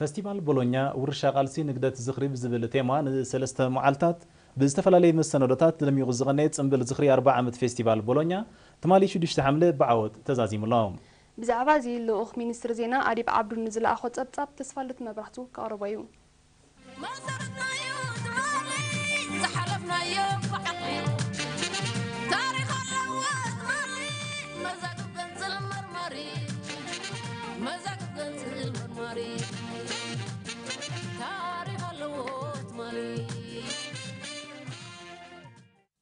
ፈስቲቫል ቦሎኛ ውርሻ ቃልሲ ንግደት ዝኽሪ ብዝብል ቴማ ንሰለስተ መዓልታት ብዝተፈላለየ መሰናዶታት ደሚቑ ዝቐነየ ጽምብል ዝኽሪ ኣርብዓ ዓመት ፌስቲቫል ቦሎኛ ትማሊ ሽዱሽተ ሓምለ ብዓወት ተዛዚሙ ኣሎ። ብዛዕባ እዚ ልኡኽ ሚኒስትሪ ዜና ኣዲብ ዓብዱ ንዝለኣኾ ጸብጻብ ተስፋልደት መብራህቱ ከቕርቦ እዩ። መሰረትናዮ ትማሊ፣ ዝሓለፍናዮ ብዓቕሊ። ታሪኽ ኣለዎ ትማሊ፣ መዛግብ ገንጽል መርማሪ። መዛግብ ገንጽል መርማሪ። ታሪኽ ኣለዎ ትማሊ።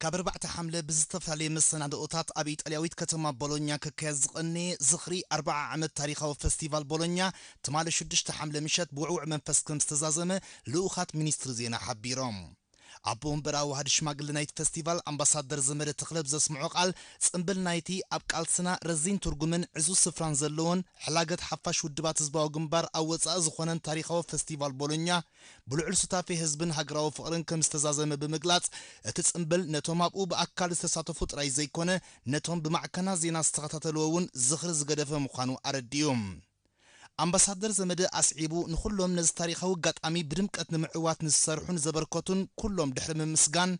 ካብ ኣርባዕተ ሓምለ ብዝተፈላለየ መሰናድኦታት ኣብ ኢጣልያዊት ከተማ ቦሎኛ ክካየድ ዝቐነየ ዝኽሪ ኣርብዓ ዓመት ታሪኻዊ ፈስቲቫል ቦሎኛ ትማሊ ሽዱሽተ ሓምለ ምሸት ብውዕዉዕ መንፈስ ከም ዝተዛዘመ ልኡኻት ሚኒስትሪ ዜና ሓቢሮም። ኣቦ ወንበር ኣዋሃዲ ሽማግለ ናይቲ ፈስቲቫል ኣምባሳደር ዘመደ ተኽለ ብዘስምዖ ቃል፣ ጽምብል ናይቲ ኣብ ቃልስና ረዚን ትርጉምን ዕዙዝ ስፍራን ዘለዎን ሕላገት ሓፋሽ ውድባት ህዝባዊ ግንባር ኣብ ወጻኢ ዝኾነን ታሪኻዊ ፈስቲቫል ቦሎኛ ብልዑል ሱታፌ ህዝብን ሃገራዊ ፍቕርን ከም ዝተዛዘመ ብምግላጽ፣ እቲ ጽምብል ነቶም ኣብኡ ብኣካል ዝተሳተፉ ጥራይ ዘይኮነ፣ ነቶም ብማዕከናት ዜና ዝተኸታተልዎ እውን ዝኽሪ ዝገደፈ ምዃኑ ኣረዲኡ። ኣምባሳደር ዘመደ ኣስዒቡ፣ ንኹሎም ነዚ ታሪኻዊ ኣጋጣሚ ብድምቀት ንምዕዋት ንዝሰርሑን ዘበርከቱን ኩሎም ድሕሪ ምምስጋን፣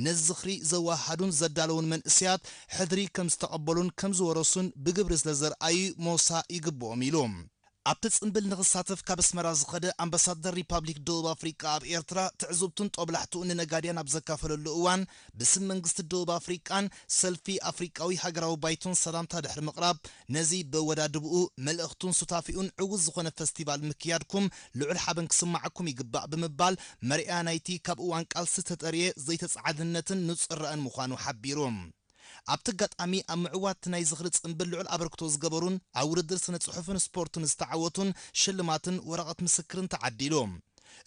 ነዚ ዝኽሪ ዘወሃሃዱን ዘዳለዉን መንእሰያት ሕድሪ ከም ዝተቐበሉን ከም ዝወረሱን ብግብሪ ስለ ዘርኣዩ ሞሳ ይግብኦም ኢሉ። ኣብቲ ጽምብል ንኽሳተፍ ካብ ኣስመራ ዝኸደ ኣምባሳደር ሪፓብሊክ ደቡብ ኣፍሪቃ ኣብ ኤርትራ ትዕዝብቱን ጦብላሕትኡን ንነጋድያን ኣብ ዘካፈለሉ እዋን፣ ብስም መንግስቲ ደቡብ ኣፍሪቃን ሰልፊ ኣፍሪቃዊ ሃገራዊ ባይቶን ሰላምታ ድሕሪ ምቕራብ፣ ነዚ በወዳድብኡ መልእኽቱን ሱታፌኡን ዕዉት ዝኾነ ፈስቲቫል ምክያድኩም ልዑል ሓበን ክስማዓኩም ይግባእ ብምባል፣ መርኣያ ናይቲ ካብ እዋን ቃልሲ ዝተጠርየ ዘይተጻዓድነትን ንጹር ራእን ምዃኑ ሓቢሩ። ኣብቲ ኣጋጣሚ ኣብ ምዕዋት ናይ ዝኽሪ ጽምብል ልዑል ኣበርክቶ ዝገበሩን ኣብ ውድድር ስነ ጽሑፍን ስፖርትን ዝተዓወቱን ሽልማትን ወረቐት ምስክርን ተዓዲሉ።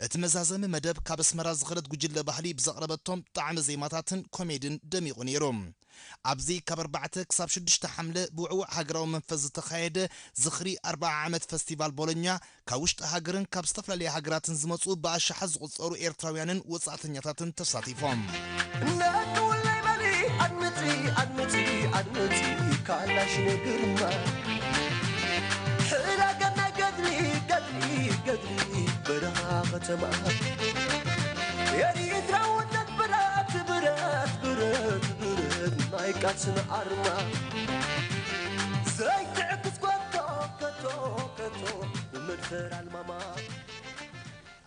እቲ መዛዘሚ መደብ ካብ ኣስመራ ዝኸደት ጉጅለ ባህሊ ብዘቕረበቶም ጣዕመ ዜማታትን ኮሜድን ደሚቑ ነይሩ። ኣብዚ ካብ ኣርባዕተ ክሳብ ሽዱሽተ ሓምለ ብውዕዉዕ ሃገራዊ መንፈስ ዝተኻየደ ዝኽሪ ኣርብዓ ዓመት ፈስቲቫል ቦሎኛ፣ ካብ ውሽጢ ሃገርን ካብ ዝተፈላለያ ሃገራትን ዝመጹ ብኣሽሓት ዝቑጸሩ ኤርትራውያንን ወጻእተኛታትን ተሳቲፎም። ነቲ ውላይ በሊ ኣድምጺ፣ ኣድምጺ፣ ኣድምጺ፣ ካላሽ ንግርማ። ሕዳገና ገድሊ፣ ገድሊ፣ ገድሊ፣ በረኻ ከተማ። ኤርትራውነት ብረት፣ ብረት፣ ብረት፣ ብረት፣ ናይ ቃልስና ኣርማ። ዘይትዕክስ ከቶ፣ ከቶ፣ ከቶ፣ ብመድፈር ኣልማማ።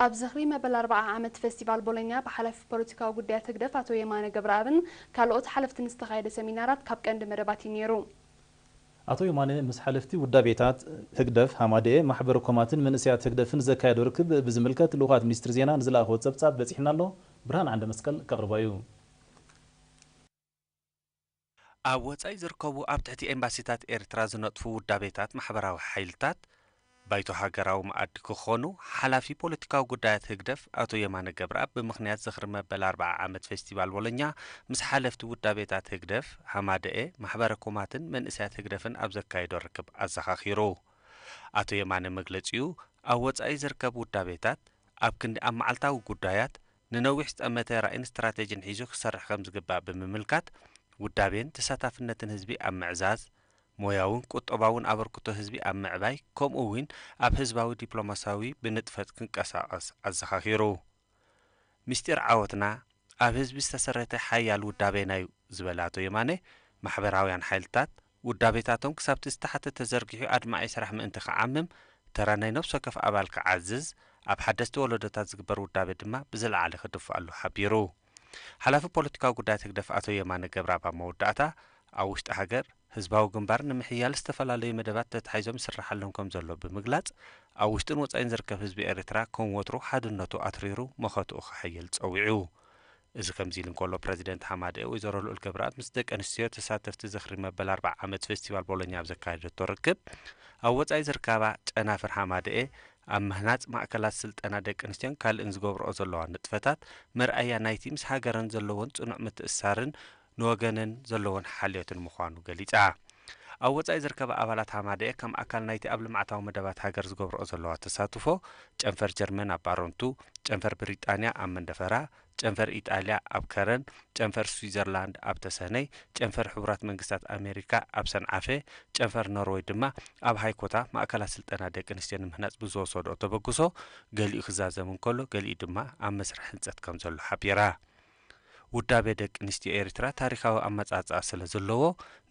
ኣብ ዝኽሪ መበል ኣርብዓ ዓመት ፌስቲቫል ቦሎኛ ብሓላፊ ፖለቲካዊ ጉዳያት ህግደፍ ኣቶ የማነ ገብረኣብን ካልኦት ሓለፍትን ዝተኻየደ ሰሚናራት ካብ ቀንዲ መደባት እዩ ነይሩ። ኣቶ የማነ ምስ ሓለፍቲ ውዳቤታት ህግደፍ ሃማደኤ፣ ማሕበረ ኮማትን መንእሰያት ህግደፍን ዘካየዶ ርክብ ብዝምልከት ልኡኻት ሚኒስትሪ ዜና ንዝለኣኽዎ ጸብጻብ በጺሕና ኣሎ። ብርሃን ዓንደ መስቀል ከቕርቦ እዩ። ኣብ ወጻኢ ዝርከቡ ኣብ ትሕቲ ኤምባሲታት ኤርትራ ዝነጥፉ ውዳቤታት ማሕበራዊ ሓይልታት ባይቶ ሃገራዊ መኣዲ ክኾኑ፣ ሓላፊ ፖለቲካዊ ጉዳያት ህግደፍ ኣቶ የማነ ገብረኣብ ብምኽንያት ዝኽሪ መበል ኣርብዓ ዓመት ፌስቲቫል ቦሎኛ ምስ ሓለፍቲ ውዳቤታት ህግደፍ፣ ሃማደኤ፣ ማሕበረ ኮማትን መንእሰያት ህግደፍን ኣብ ዘካየዶ ርክብ ኣዘኻኺሩ። ኣቶ የማነ መግለጺኡ፣ ኣብ ወጻኢ ዝርከብ ውዳቤታት ኣብ ክንዲ ኣብ መዓልታዊ ጉዳያት ንነዊሕ ዝጠመተ ራእይን ስትራተጂን ሒዙ ክሰርሕ ከም ዝግባእ ብምምልካት፣ ውዳቤን ተሳታፍነትን ህዝቢ ኣብ ምዕዛዝ፣ ሞያውን ቁጠባውን ኣበርክቶ ህዝቢ ኣብ ምዕባይ፣ ከምኡ እውን ኣብ ህዝባዊ ዲፕሎማሲያዊ ብንጥፈት ክንቀሳቐስ ኣዘኻኺሩ። ምስጢር ዓወትና ኣብ ህዝቢ ዝተሰረተ ሓያል ውዳቤና እዩ ዝበለ ኣቶ የማነ፣ ማሕበራውያን ሓይልታት ውዳቤታቶም ክሳብቲ ዝተሓተ ተዘርጊሑ ኣድማዒ ስራሕ ምእንቲ ክዓምም፣ ተራ ናይ ነፍሲ ወከፍ ኣባል ክዓዝዝ፣ ኣብ ሓደስቲ ወለዶታት ዝግበር ውዳቤ ድማ ብዝለዓለ ክድፋኣሉ ሓቢሩ። ሓላፊ ፖለቲካዊ ጉዳያት ህግደፍ ኣቶ የማነ ገብረኣብ ኣብ መወዳእታ፣ ኣብ ውሽጢ ሃገር ህዝባዊ ግንባር ንምሕያል ዝተፈላለዩ መደባት ተታሒዞም ይስርሓሎም ከም ዘሎ ብምግላጽ፣ ኣብ ውሽጥን ወጻኢን ዝርከብ ህዝቢ ኤርትራ ከም ወትሩ ሓድነቱ ኣትሪሩ መኸትኡ ከሐይል ጸዊዑ። እዚ ከምዚ ኢሉ እንከሎ፣ ፕረዚደንት ሃማደኤ ወይዘሮ ልኡል ገብረኣብ ምስ ደቂ ኣንስትዮ ተሳተፍቲ ዝኽሪ መበል ኣርብዓ ዓመት ፌስቲቫል ቦሎኛ ኣብ ዘካየደቶ ርክብ፣ ኣብ ወጻኢ ዝርከባ ጨናፍር ሃማደኤ ኣብ ምህናጽ ማእከላት ስልጠና ደቂ ኣንስትዮን ካልእን ዝገብርኦ ዘለዋ ንጥፈታት መርኣያ ናይቲ ምስ ሃገረን ዘለወን ጽኑዕ ምትእስሳርን ንወገነን ዘለወን ሓልዮትን ምዃኑ ገሊጻ። ኣብ ወጻኢ ዝርከባ ኣባላት ሃማደኤ ከም ኣካል ናይቲ ኣብ ልምዓታዊ መደባት ሃገር ዝገብርኦ ዘለዋ ተሳትፎ፣ ጨንፈር ጀርመን ኣብ ባረንቱ፣ ጨንፈር ብሪጣንያ ኣብ መንደፈራ፣ ጨንፈር ኢጣልያ ኣብ ከረን፣ ጨንፈር ስዊዘርላንድ ኣብ ተሰነይ፣ ጨንፈር ሕቡራት መንግስታት ኣሜሪካ ኣብ ሰንዓፈ፣ ጨንፈር ኖርወይ ድማ ኣብ ሃይኮታ ማእከላት ስልጠና ደቂ ኣንስትዮ ንምህናጽ ብዝወሰድኦ ተበግሶ፣ ገሊኡ ክዛዘም እንከሎ፣ ገሊኡ ድማ ኣብ መስርሕ ህንጸት ከም ዘሎ ሓቢራ። ውዳቤ ደቂ ኣንስትዮ ኤርትራ ታሪኻዊ ኣመጻጽኣ ስለ ዘለዎ፣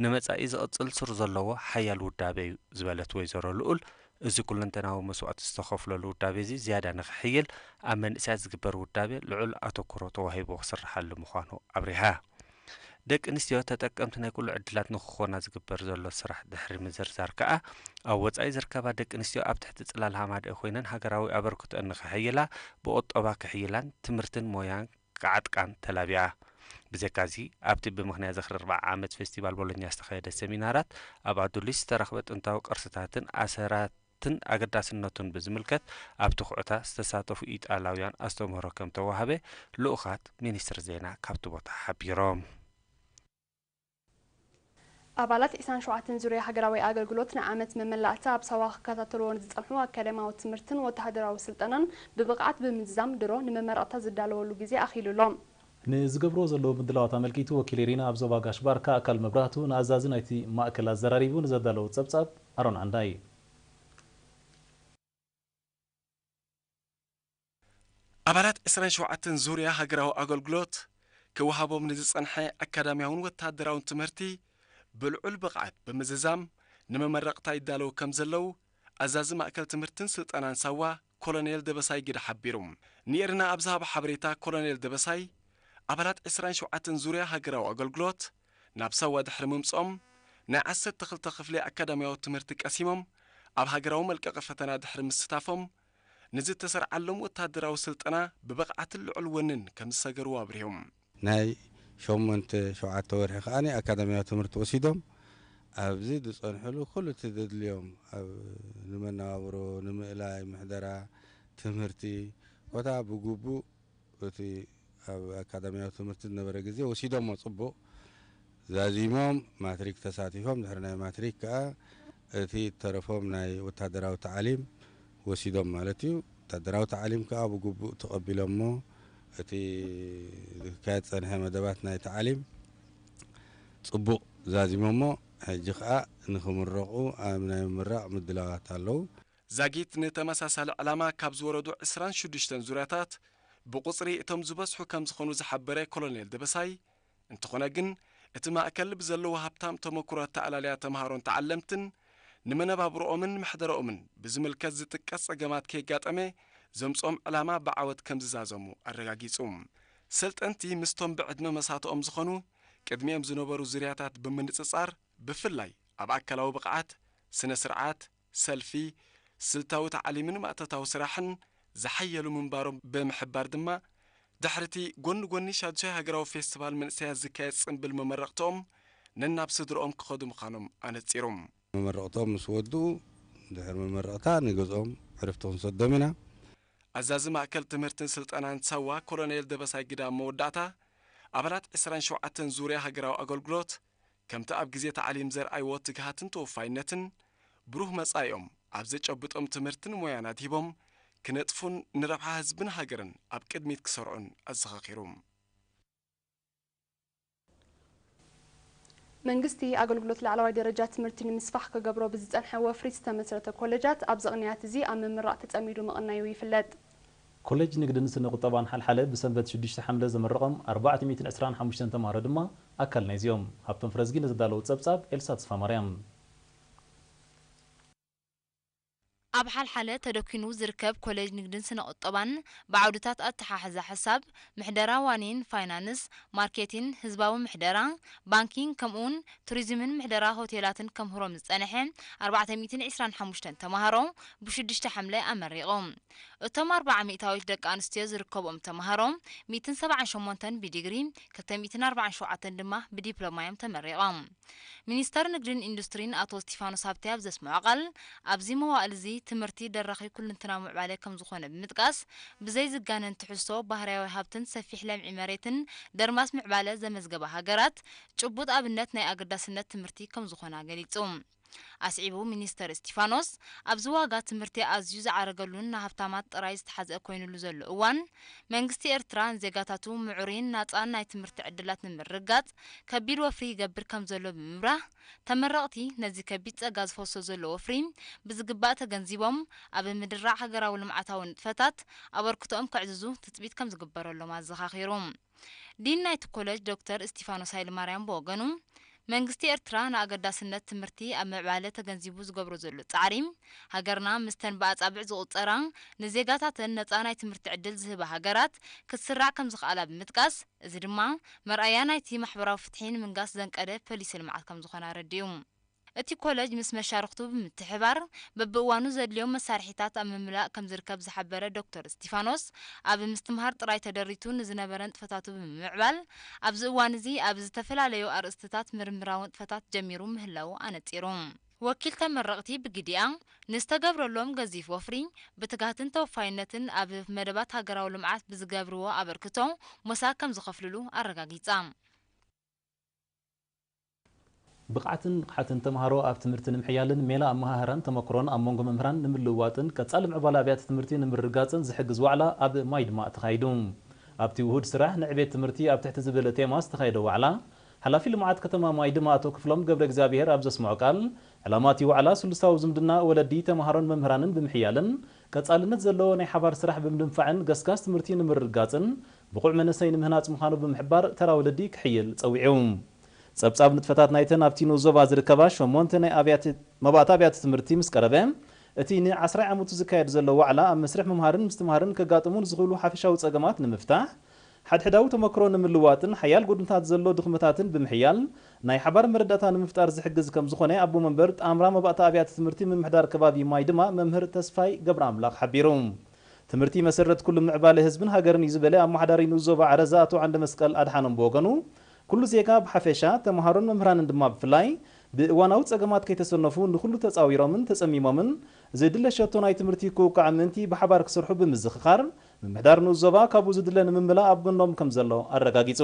ንመጻኢ ዝቕጽል ሱር ዘለዎ ሓያል ውዳቤ እዩ ዝበለት ወይዘሮ ልኡል፣ እዚ ኩለንተናዊ መስዋእቲ ዝተኸፍለሉ ውዳቤ እዚ ዝያዳ ንኽሕይል፣ ኣብ መንእሰያት ዝግበር ውዳቤ ልዑል ኣተኩሮ ተዋሂቡ ክስርሓሉ ምዃኑ ኣብሪሃ። ደቂ ኣንስትዮ ተጠቀምቲ ናይ ኩሉ ዕድላት ንኽኾና ዝግበር ዘሎ ስራሕ ድሕሪ ምዝርዛር ከኣ፣ ኣብ ወጻኢ ዝርከባ ደቂ ኣንስትዮ ኣብ ትሕቲ ጽላል ሃማደኤ ኮይነን ሃገራዊ ኣበርክቶአን ንኽሕይላ፣ ብቑጠባ ክሕይላን ትምህርትን ሞያን ክዓጥቃን ተላቢያ። ብዘካዚ፣ ኣብቲ ብምኽንያት ዝኽሪ ኣርብዓ ዓመት ፌስቲቫል ቦሎኛ ዝተኻየደ ሰሚናራት፣ ኣብ ኣዱሊስ ዝተረኽበ ጥንታዊ ቅርስታትን ኣሰራትን ኣገዳስነቱን ብዝምልከት፣ ኣብ ትኹዕታ ዝተሳተፉ ኢጣልያውያን ኣስተምህሮ ከም ተዋህበ ልኡኻት ሚኒስትሪ ዜና ካብቲ ቦታ ሓቢሮም። ኣባላት ዒስራን ሸውዓተን ዙርያ ሃገራዊ ኣገልግሎት ንዓመት መመላእታ ኣብ ሳዋ ክከታተልዎ ንዝጸንሑ ኣካዳሚያዊ ትምህርትን ወተሃደራዊ ስልጠናን ብብቕዓት ብምዝዛም ድሮ ንመመረቕታ ዝዳለወሉ ግዜ ኣኺሉ ኣሎ። ንዝገብርዎ ዘለዉ ምድላዋት ኣመልኪቱ ወኪል ኤሪና ኣብ ዞባ ጋሽ ባርካ ኣካል መብራህቱ ንኣዛዚ ናይቲ ማእከል ኣዘራሪቡ ንዘዳለዎ ጸብጻብ ኣሮን ዓንዳይ። ኣባላት ዒስራን ሸውዓተን ዙርያ ሃገራዊ ኣገልግሎት ክወሃቦም ንዝጸንሐ ኣካዳሚያውን ወተሃደራውን ትምህርቲ ብልዑል ብቕዓት ብምዝዛም ንመመረቕታ ይዳለዉ ከም ዘለዉ ኣዛዚ ማእከል ትምህርትን ስልጠናን ሳዋ ኮሎኔል ደበሳይ ግደ ሓቢሩ። ንኤርና ኣብ ዝሃቦ ሓበሬታ ኮሎኔል ደበሳይ፣ ኣባላት ዒስራን ሸውዓተን ዙርያ ሃገራዊ ኣገልግሎት ናብ ሳዋ ድሕሪ ምምጽኦም ናይ ዓሰርተ ክልተ ክፍሊ ኣካዳሚያዊ ትምህርቲ ቀሲሞም ኣብ ሃገራዊ መልቀቒ ፈተና ድሕሪ ምስታፎም ንዝተሰርዓሎም ወተሃደራዊ ስልጠና ብብቕዓትን ልዑል ወንን ከም ዝሰገርዎ ኣብሪሆም። ናይ ሸሞንተ ሸውዓተ ወርሒ ከኣ ኣካዳሚያዊ ትምህርቲ ወሲዶም ኣብዚ ዝጸንሕሉ ኩሉ እቲ ዘድልዮም ኣብ ንመነባብሮ፣ ንምእላይ፣ ምሕደራ፣ ትምህርቲ ኮታ ብግቡእ እቲ ኣብ ኣካዳሚያዊ ትምህርቲ ዝነበረ ግዜ ወሲዶሞ ጽቡቕ ዛዚሞም ማትሪክ ተሳቲፎም ድሕሪ ናይ ማትሪክ ከኣ እቲ ተረፎም ናይ ወታደራዊ ታዕሊም ወሲዶም ማለት እዩ። ወታደራዊ ታዕሊም ከኣ ብግቡእ ተቐቢሎሞ እቲ ዝካየድ ጸንሐ መደባት ናይ ታዕሊም ጽቡቕ ዛዚሞሞ ሕጂ ከኣ ንኽምረቑ ኣብ ናይ ምምራቕ ምድላዋት ኣለዉ። ዛጊት ንተመሳሳሊ ዕላማ ካብ ዝወረዱ ዕስራን ሽዱሽተን ዙርያታት ብቑጽሪ እቶም ዝበዝሑ ከም ዝኾኑ ዝሓበረ ኮሎኔል ደበሳይ፣ እንተኾነ ግን እቲ ማእከል ብዘለዎ ሃብታም ተመኩሮ ኣተኣላልያ ተምሃሮን ተዓለምትን ንመነባብሮኦምን ምሕደረኦምን ብዝምልከት ዝጥቀስ ጸገማት ከየጋጠመ ዘምጽኦም ዕላማ ብዓወት ከም ዝዛዘሙ ኣረጋጊጹ። ሰልጠንቲ ምስቶም ብዕድመ መሳትኦም ዝኾኑ ቅድሚኦም ዝነበሩ ዙርያታት ብምንጽጻር ብፍላይ ኣብ ኣካላዊ ብቕዓት፣ ስነ ስርዓት፣ ሰልፊ፣ ስልታዊ ታዕሊምን ማእቶታዊ ስራሕን ዝሓየሉ ምንባሮም ብምሕባር ድማ፣ ድሕሪቲ ጎኒ ጎኒ ሻዱሻይ ሃገራዊ ፌስቲቫል መንእሰያት ዝካየድ ጽምብል መመረቕትኦም ነናብ ስድርኦም ክኸዱ ምዃኖም ኣነጺሩ። መመረቕትኦም ምስ ወድኡ፣ ድሕሪ መመረቕታ ንገዝኦም ዕርፍቲ ክንሰዶም ኢና። ኣዛዚ ማእከል ትምህርትን ስልጠናን ሳዋ ኮሎኔል ደበሳይ ግዳ ኣብ መወዳእታ፣ ኣባላት ዕስራን ሸውዓተን ዙርያ ሃገራዊ ኣገልግሎት ከምቲ ኣብ ግዜ ታዕሊም ዘርኣይዎ ትግሃትን ተወፋይነትን፣ ብሩህ መጻኢኦም ኣብ ዘጨብጦም ትምህርትን ሞያን ኣድሂቦም ክነጥፉን ንረብሓ ህዝብን ሃገርን ኣብ ቅድሚት ክሰርዑን ኣዘኻኺሩ። መንግስቲ ኣገልግሎት ላዕለዋይ ደረጃ ትምህርቲ ንምስፋሕ ክገብሮ ብዝጸንሐ ወፍሪ ዝተመስረተ ኮለጃት ኣብዚ ቅንያት እዚ ኣብ ምምራቕ ተጸሚዱ ምቕናዩ ይፍለጥ። ኮሌጅ ንግድን ስነ ቁጠባን ሓልሓለ ብሰንበት ሽዱሽተ ሓምለ ዘመረቖም ኣርባዕተ ሚእትን ዕስራን ሓሙሽተን ተምሃሮ ድማ ኣካል ናይዚኦም። ሃብቶም ፍረዝጊ ንዘዳለዎ ጸብጻብ ኤልሳ ተስፋማርያም። ኣብ ሓልሓለ ተደኪኑ ዝርከብ ኮሌጅ ንግድን ስነ ቁጠባን ብዓውድታት ኣተሓሕዛ ሕሳብ፣ ምሕደራ ዋኒን ፋይናንስ፣ ማርኬቲን፣ ህዝባዊ ምሕደራ፣ ባንኪን ከምኡውን ቱሪዝምን ምሕደራ ሆቴላትን ከምህሮም ዝጸንሐ ኣርባዕተ ሚእትን ዕስራን ሓሙሽተን ተምሃሮ ብሽዱሽተ ሓምለ ኣመሪቑ። እቶም ኣርብዓ ሚእታዊት ደቂ ኣንስትዮ ዝርከብኦም ተምሃሮ፣ ሚእትን ሰብዓን ሸሞንተን ብዲግሪ፣ ክልተ ሚእትን ኣርባዓን ሸውዓተን ድማ ብዲፕሎማ እዮም ተመሪቖም። ሚኒስተር ንግድን ኢንዱስትሪን ኣቶ እስቲፋኖስ ሃብተ ኣብ ዘስምዖ ቃል፣ ኣብዚ መዋእል እዚ ትምህርቲ ደራኺ ኩልንትናዊ ምዕባለ ከም ዝኾነ ብምጥቃስ፣ ብዘይ ዝጋነን ትሕዝቶ ባህርያዊ ሃብትን ሰፊሕ ለምዒ መሬትን ደርማስ ምዕባለ ዘመዝገባ ሃገራት ጭቡጥ ኣብነት ናይ ኣገዳስነት ትምህርቲ ከም ዝኾና ገሊጹ። ኣስዒቡ ሚኒስተር እስቲፋኖስ፣ ኣብዚ ዋጋ ትምህርቲ ኣዝዩ ዝዓረገሉን ንሃብታማት ጥራይ ዝተሓዝአ ኮይኑሉ ዘሎ እዋን፣ መንግስቲ ኤርትራ ንዜጋታቱ ምዑሪን ናጻን ናይ ትምህርቲ ዕድላት ንምርግጋጽ ከቢድ ወፍሪ ይገብር ከም ዘሎ ብምብራህ፣ ተመረቕቲ ነዚ ከቢድ ጸጋ ዝፈሶ ዘሎ ወፍሪ ብዝግባእ ተገንዚቦም፣ ኣብ ምድራዕ ሃገራዊ ልምዓታዊ ንጥፈታት ኣበርክቶኦም ከዕዝዙ ትጽቢት ከም ዝግበረሎም ኣዘኻኺሩ። ዲን ናይቲ ኮለጅ ዶክተር እስቲፋኖስ ሃይለማርያም ብወገኑ፣ መንግስቲ ኤርትራ ንኣገዳስነት ትምህርቲ ኣብ ምዕባለ ተገንዚቡ ዝገብሮ ዘሎ ጻዕሪ፣ ሃገርና ምስተን ብኣጻብዕ ዝቑጸራ ንዜጋታተን ነጻ ናይ ትምህርቲ ዕድል ዝህባ ሃገራት ክትስራዕ ከም ዝኽኣላ ብምጥቃስ፣ እዚ ድማ መርኣያ ናይቲ ማሕበራዊ ፍትሒ ንምንጋስ ዘንቀደ ፖሊሲ ልምዓት ከም ዝኾነ ኣረዲኡ። እቲ ኮለጅ ምስ መሻርኽቱ ብምትሕባር በብእዋኑ ዘድልዮም መሳርሒታት ኣብ ምምላእ ከም ዝርከብ ዝሓበረ ዶክተር እስቲፋኖስ፣ ኣብ ምስትምሃር ጥራይ ተደሪቱ ንዝነበረ ንጥፈታቱ ብምምዕባል፣ ኣብዚ እዋን እዚ ኣብ ዝተፈላለዩ ኣርእስትታት ምርምራዊ ንጥፈታት ጀሚሩ ምህላዉ ኣነጺሩ። ወኪል ተመረቕቲ ብግዲኣ፣ ንዝተገብረሎም ገዚፍ ወፍሪ፣ ብትግሃትን ተወፋይነትን ኣብ መደባት ሃገራዊ ልምዓት ብዝገብርዎ ኣበርክቶ ሞሳ ከም ዝኸፍልሉ ኣረጋጊጻ። ብቕዓትን ንቕሓትን ተምሃሮ ኣብ ትምህርቲ ንምሕያልን ሜላ ኣመሃህራን ተመክሮን ኣብ መንጎ መምህራን ንምልውዋጥን ቀጻሊ ምዕባለ ኣብያተ ትምህርቲ ንምርግጋጽን ዝሕግዝ ዋዕላ ኣብ ማይ ድማ ተኻይዱ። ኣብቲ ውሁድ ስራሕ ንዕቤት ትምህርቲ ኣብ ትሕቲ ዝብል ቴማ ዝተኻየደ ዋዕላ፣ ሓላፊ ልምዓት ከተማ ማይ ድማ ኣቶ ክፍሎም ገብረ እግዚኣብሔር ኣብ ዘስምዖ ቃል፣ ዕላማ እቲ ዋዕላ ስሉሳዊ ዝምድና ወለዲ፣ ተምሃሮን መምህራንን ብምሕያልን ቀጻልነት ዘለዎ ናይ ሓባር ስራሕ ብምድንፋዕን ገስጋስ ትምህርቲ ንምርግጋጽን ብቑዕ መንእሰይ ንምህናጽ ምዃኑ ብምሕባር፣ ተራ ወለዲ ክሕይል ጸዊዑ። ጸብጻብ ንጥፈታት ናይተን ኣብቲ ንኡስ ዞባ ዝርከባ ሸሞንተ ናይ ኣብያተ መባእታ ኣብያተ ትምህርቲ ምስ ቀረበ፣ እቲ ንዓስራይ ዓመቱ ዝካየድ ዘሎ ዋዕላ ኣብ መስርሕ ምምሃርን ምስትምሃርን ከጋጥሙ ንዝኽእሉ ሓፈሻዊ ጸገማት ንምፍታሕ፣ ሓድሕዳዊ ተመክሮ ንምልዋጥን ሓያል ጎድንታት ዘሎ ድኽመታትን ብምሕያል ናይ ሓባር መረዳእታ ንምፍጣር ዝሕግዝ ከም ዝኾነ ኣቦ መንበር ጣምራ መባእታ ኣብያተ ትምህርቲ ምምሕዳር ከባቢ ማይ ድማ መምህር ተስፋይ ገብረኣምላኽ ሓቢሩ። ትምህርቲ መሰረት ኩሉ ምዕባለ ህዝብን ሃገርን እዩ ዝበለ ኣመሓዳሪ ንኡስ ዞባ ዓረዛ ኣቶ ዓንደ መስቀል ኣድሓኖም ብወገኑ፣ ኩሉ ዜጋ ብሓፈሻ፣ ተምሃሮን መምህራንን ድማ ብፍላይ፣ ብእዋናዊ ጸገማት ከይተሰነፉ ንኹሉ ተጻዊሮምን ተጸሚሞምን ዝድለ ሸቶ ናይ ትምህርቲ ክውቃዕ ምእንቲ ብሓባር ክሰርሑ ብምዝኽኻር፣ ምምሕዳር ንኡስ ዞባ ካብኡ ዝድለ ንምምላእ ኣብ ጎኖም ከም ዘሎ ኣረጋጊጹ።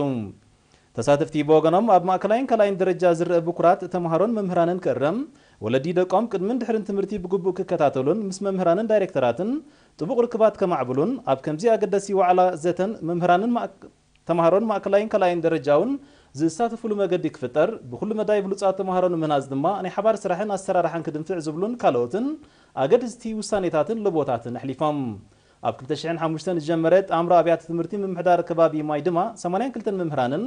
ተሳተፍቲ ብወገኖም፣ ኣብ ማእከላይን ካልኣይን ደረጃ ዝረአ ብኩራት ተምሃሮን መምህራንን ክእረም፣ ወለዲ ደቆም ቅድምን ድሕርን ትምህርቲ ብግቡእ ክከታተሉን ምስ መምህራንን ዳይሬክተራትን ጥቡቕ ርክባት ከማዕብሉን፣ ኣብ ከምዚ ኣገዳሲ ዋዕላ ዘተን መምህራንን ማእክ-፣ ተምሃሮን ማእከላይን ካልኣይን ደረጃውን ዝሳተፉሉ መገዲ ክፍጠር፣ ብኹሉ መዳይ ብሉጻት ተምሃሮ ንምህናጽ ድማ ናይ ሓባር ስራሕን ኣሰራርሓን ክድንፍዕ ዝብሉን ካልኦትን ኣገደስቲ ውሳኔታትን ለቦታትን ኣሕሊፎም። ኣብ ክልተ ሽሕን ሓሙሽተን ዝጀመረ ጣምራ ኣብያተ ትምህርቲ ምምሕዳር ከባቢ ማይ ድማ ሰማንያን ክልተን መምህራንን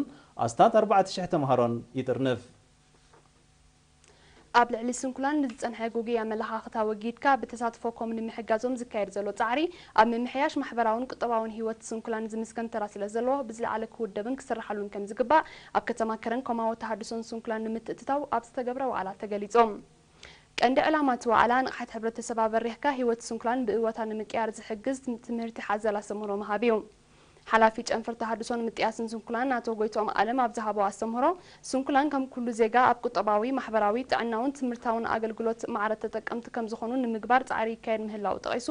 ኣስታት ኣርባዕተ ሽሕ ተምሃሮን ይጥርንፍ። ኣብ ልዕሊ ስንኩላን ንዝጸንሐ ጉጉይ ኣመለኻኽታ ወጊድካ ብተሳትፎ ኮም ንምሕጋዞም ዝካየድ ዘሎ ጻዕሪ፣ ኣብ ምምሕያሽ ማሕበራውን ቁጠባውን ህይወት ስንኩላን ዝምስገን ተራ ስለ ዘለዎ፣ ብዝለዓለ ክውደብን ክስርሓሉን ከም ዝግባእ ኣብ ከተማ ከረን ኮማዊ ተሃድሶን ስንኩላን ንምትእትታው ኣብ ዝተገብረ ዋዕላ ተገሊጾም። ቀንዲ ዕላማ እቲ ዋዕላ፣ ንቕሓት ሕብረተሰብ ኣበሪኽካ ህይወት ስንኩላን ብእወታ ንምቅያር ዝሕግዝ ትም-፣ ትምህርቲ ሓዘል ኣስተምህሮ ምሃብ እዩ። ሓላፊ ጨንፈር ተሃድሶን ምጥያስን ስንኩላን ኣቶ ጎይትኦም ኣለም ኣብ ዝሃቦ ኣስተምህሮ፣ ስንኩላን ከም ኩሉ ዜጋ ኣብ ቁጠባዊ፣ ማሕበራዊ፣ ጥዕናውን ትምህርታውን ኣገልግሎት ማዕረ ተጠቀምቲ ከም ዝኾኑ ንምግባር ጻዕሪ ይካየድ ምህላው ጠቒሱ፣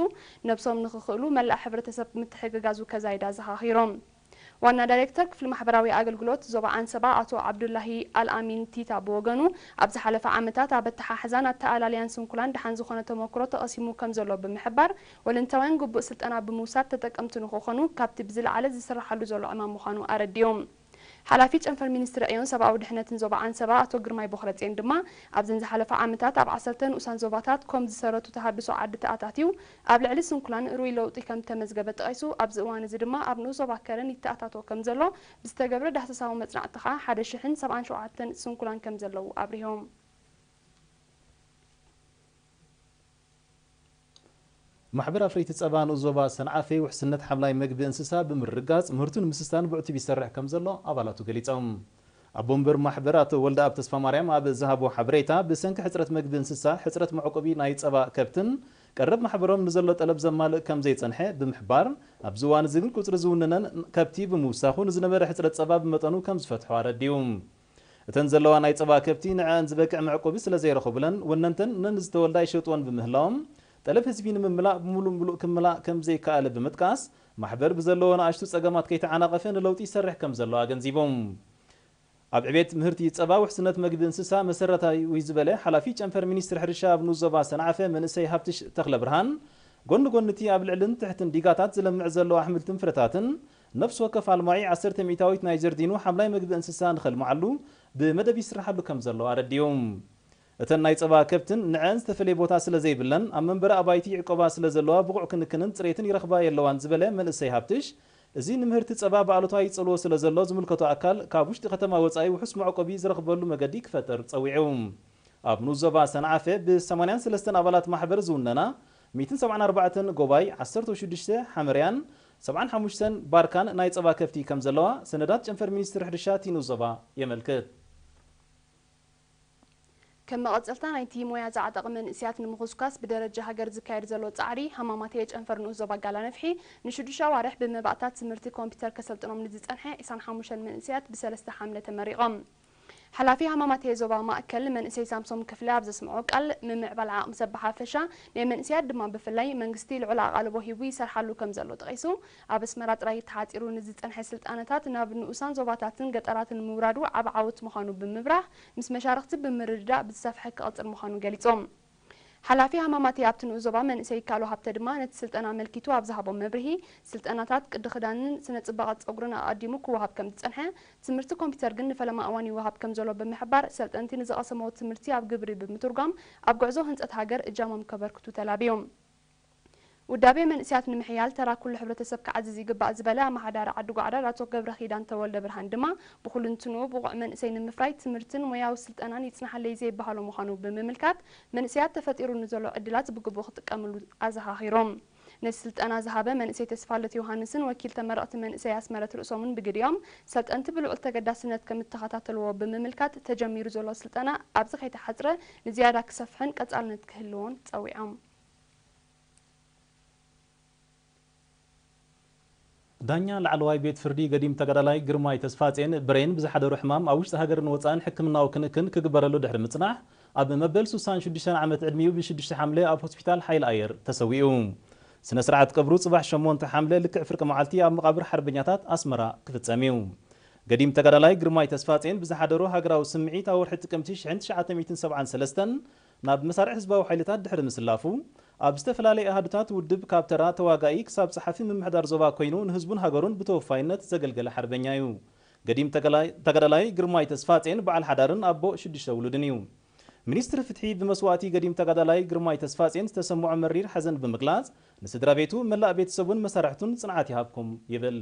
ነብሶም ንኽኽእሉ መላእ ሕብረተሰብ ምትሕግጋዙ ከዛይድ ኣዘኻኺሮም። ዋና ዳይሬክተር ክፍሊ ማሕበራዊ ኣገልግሎት ዞባ ዓንሰባ ኣቶ ዓብዱላሂ ኣልኣሚን ቲታ ብወገኑ፣ ኣብ ዝሓለፈ ዓመታት ኣብ ኣተሓሕዛን ኣተኣላልያን ስንኩላን ደሓን ዝኾነ ተመክሮ ተቐሲሙ ከም ዘሎ ብምሕባር፣ ወለንታውያን ግቡእ ስልጠና ብምውሳድ ተጠቀምቲ ንኽኾኑ ካብቲ ብዝለዓለ ዝስርሓሉ ዘሎ ዕማም ምዃኑ ኣረዲኡ። ሓላፊ ጨንፈር ሚኒስትሪ ዕዮን ሰብኣዊ ድሕነትን ዞባ ዓንሰባ ኣቶ ግርማይ ቦኽረጼን ድማ፣ ኣብዘን ዝሓለፋ ዓመታት ኣብ ዓሰርተ ንኡሳን ዞባታት ኮም ዝሰረቱ ተሃድሶ ዓዲ ተኣታትዩ ኣብ ልዕሊ ስንኩላን ርኡይ ለውጢ ከም ተመዝገበ ጠቒሱ፣ ኣብዚ እዋን እዚ ድማ ኣብ ንኡስ ዞባ ከረን ይተኣታቶ ከም ዘሎ ብዝተገብረ ዳህሰሳዊ መጽናዕቲ ኸኣ ሓደ ሽሕን ሰብዓን ሸውዓተን ስንኩላን ከም ዘለዉ ኣብሪሆም። ማሕበር ኣፍረይቲ ጸባ ንኡስ ዞባ ሰንዓፈ ውሕስነት ሓምላይ መግቢ እንስሳ ብምርግጋጽ ምህርቱ ንምስሳን ብዕቱብ ይሰርሕ ከም ዘሎ ኣባላቱ ገሊጾም። ኣቦ መንበር ማሕበር ኣቶ ወልደኣብ ተስፋማርያም ኣብ ዝሃቦ ሓበሬታ፣ ብሰንኪ ሕጽረት መግቢ እንስሳ፣ ሕጽረት መዕቆቢ ናይ ጸባ ከብትን ቀረብ ማሕበሮም ንዘሎ ጠለብ ዘማልእ ከም ዘይጸንሐ ብምሕባር፣ ኣብዚ እዋን እዚ ግን ቁጽሪ ዝውንነን ከብቲ ብምውሳኹ ንዝነበረ ሕጽረት ጸባ ብመጠኑ ከም ዝፈትሖ ኣረዲኡ። እተን ዘለዋ ናይ ጸባ ከብቲ ንዕኣን ዝበቅዕ መዕቆቢ ስለ ዘይረኸቡለን፣ ወነንተን ነን ዝተወልዳ ይሸጥወን ብምህላዎም፣ ጠለብ ህዝቢ ንምምላእ ብምሉእ ምሉእ ክምላእ ከም ዘይከኣለ ብምጥቃስ፣ ማሕበር ብዘለዎ ንኣሽቱ ጸገማት ከይተዓናቐፈ ንለውጢ ይሰርሕ ከም ዘሎ ኣገንዚቦም። ኣብ ዕቤት ምህርቲ ጸባ ውሕስነት መግቢ እንስሳ መሰረታዊ እዩ ዝበለ ሓላፊ ጨንፈር ሚኒስትሪ ሕርሻ ኣብ ንኡስ ዞባ ሰንዓፈ መንእሰይ ሃብትሽ ተኽለ ብርሃን፣ ጎኒ ጎኒ እቲ ኣብ ልዕልን ትሕትን ዲጋታት ዝለምዕ ዘሎ ኣሕምልትን ፍረታትን፣ ነፍሲ ወከፍ ኣልማዒ ዓሰርተ ሚእታዊት ናይ ጀርዲኑ ሓምላይ መግቢ እንስሳ ንኸልምዓሉ ብመደብ ይስራሓሉ ከም ዘሎ ኣረዲኡ። እተን ናይ ጸባ ከብትን ንዐን ዝተፈለየ ቦታ ስለ ዘይብለን፣ ኣብ መንበሪ ኣባይቲ ይዕቆባ ስለ ዘለዋ ብቑዕ ክንክንን ጽሬትን ይረኽባ የለዋን ዝበለ መንእሰይ ሃብትሽ፣ እዚ ንምህርቲ ጸባ ብኣሉታዊ ይጸልዎ ስለ ዘሎ ዝምልከቶ ኣካል ካብ ውሽጢ ከተማ ወጻኢ ውሑስ መዕቆቢ ዝረኽበሉ መገዲ ክፈጥር ጸዊዑ። ኣብ ንኡስ ዞባ ሰንዓፈ ብ ሰማንያን ሰለስተን ኣባላት ማሕበር ዝውነና ሚእትን ሰብዓን ኣርባዕተን ጎባይ፣ ዓሰርተ ሽዱሽተ ሓመርያን ሰብዓን ሓሙሽተን ባርካን ናይ ጸባ ከፍቲ ከም ዘለዋ ሰነዳት ጨንፈር ሚኒስትሪ ሕርሻ እቲ ንኡስ ዞባ የመልክት። ከም መቐጸልታ ናይቲ ሞያ ዝዓጠቐ መንእስያት ንምኹስኳስ ብደረጃ ሃገር ዝካየድ ዘሎ ጻዕሪ፣ ሃማማተየ ጨንፈር ንኡስ ዞባ ጋላ ነፍሒ ንሽዱሽተ ኣዋርሕ ብመባእታት ትምህርቲ ኮምፒተር ከሰልጥኖም ንዝጸንሐ ዒስራን ሓሙሽተን መንእስያት ብሰለስተ ሓምለ ተመሪቖም። ሓላፊ ሃማማተየ ዞባ ማእከል መንእሰይ ሳምሶም ክፍለ ኣብ ዘስምዖ ቃል፣ ምምዕባል ዓቕሚ ሰብ ብሓፈሻ ናይ መንእስያት ድማ ብፍላይ መንግስቲ ልዑል ኣቓልቦ ሂቡ ይሰርሓሉ ከም ዘሎ ጠቒሱ፣ ኣብ ኣስመራ ጥራይ ተሓጺሩ ንዝጸንሐ ስልጣነታት ናብ ንኡሳን ዞባታትን ገጠራትን ምውራዱ ዓቢ ዓወት ምዃኑ ብምብራህ፣ ምስ መሻርኽቲ ብምርድዳእ ብዝሰፍሐ ክቕጽል ምዃኑ ገሊጾም። ሓላፊ ሃማማተይ ኣብቲ ንኡስ ዞባ መንእሰይ ይካሎ ሃብተ ድማ ነቲ ስልጠና ኣመልኪቱ ኣብ ዝሃቦ መብርሂ፣ ስልጠናታት ቅዲ ክዳንን ስነ ጽባቐ ጸጉርን ኣቐዲሙ ክወሃብ ከም ዝጸንሐ፣ ትምህርቲ ኮምፒተር ግን ንፈለማ እዋን ይወሃብ ከም ዘሎ ብምሕባር፣ ሰልጠንቲ ንዝቐሰምዎ ትምህርቲ ኣብ ግብሪ ብምትርጓም ኣብ ጉዕዞ ህንጸት ሃገር እጃሞም ከበርክቱ ተላብዮም። ውዳቤ መንእስያት ንምሕያል ተራ ኩሉ ሕብረተሰብ ክዓዝዝ ይግባእ ዝበለ ኣመሓዳሪ ዓዲ ጓዕዳድ ኣቶ ገብረኺዳን ተወልደብርሃን ድማ፣ ብኹልንትንኡ ብቑዕ መንእሰይ ንምፍራይ ትምህርትን ሞያዊ ስልጠናን ይጽናሓለይ ዘይበሃሎ ምዃኑ ብምምልካት፣ መንእስያት ተፈጢሩ ንዘሎ ዕድላት ብግቡእ ክጥቀምሉ ኣዘኻኺሮም። ነቲ ስልጠና ዝሃበ መንእሰይ ተስፋለት ዮሃንስን ወኪል ተመረቕቲ መንእሰይ ኣስመረት ርእሶምን ብግዲኦም፣ ሰልጠንቲ ብልዑል ተገዳስነት ከም እተኸታተልዎ ብምምልካት፣ ተጀሚሩ ዘሎ ስልጠና ኣብዚ ከይተሓጽረ ንዝያዳ ክሰፍሕን ቀጻልነት ክህልዎን ጸዊዖም። ዳኛ ላዕለዋይ ቤት ፍርዲ ገዲም ተጋዳላይ ግርማይ ተስፋጼን ብሬን ብዝሓደሮ ሕማም ኣብ ውሽጢ ሃገርን ወጻእን ሕክምናዊ ክንክን ክግበረሉ ድሕሪ ምጽናሕ፣ ኣብ መበል ሱሳን ሽዱሽተን ዓመት ዕድሚኡ ብሽዱሽተ ሓምለ ኣብ ሆስፒታል ሓይሊ ኣየር ተሰዊኡ። ስነ ስርዓት ቀብሩ ጽባሕ ሸሞንተ ሓምለ ልክዕ ፍርቂ መዓልቲ ኣብ መቓብር ሓርበኛታት ኣስመራ ክፍጸም እዩ። ገዲም ተጋዳላይ ግርማይ ተስፋጼን ብዝሓደሮ ሃገራዊ ስምዒት ኣብ ወርሒ ጥቅምቲ ሽሕን ትሽዓተ ሚእትን ሰብዓን ሰለስተን ናብ መሳርዕ ህዝባዊ ሓይልታት ድሕሪ ምስላፉ፣ ኣብ ዝተፈላለየ ኣሃዱታት ውድብ ካብ ተራ ተዋጋኢ ክሳብ ጸሓፊ ምምሕዳር ዞባ ኮይኑ ንህዝቡን ሃገሩን ብተወፋይነት ዘገልገለ ሓርበኛ እዩ። ገዲም ተጋላይ- ተጋዳላይ ግርማይ ተስፋጼን በዓል ሓዳርን ኣቦ ሽዱሽተ ውሉድን እዩ። ሚኒስትሪ ፍትሒ ብመስዋእቲ ገዲም ተጋዳላይ ግርማይ ተስፋጼን ዝተሰምዖ መሪር ሓዘን ብምግላጽ፣ ንስድራ ቤቱ፣ መላእ ቤተሰቡን መሳርሕቱን ጽንዓት ይሃብኩም ይብል።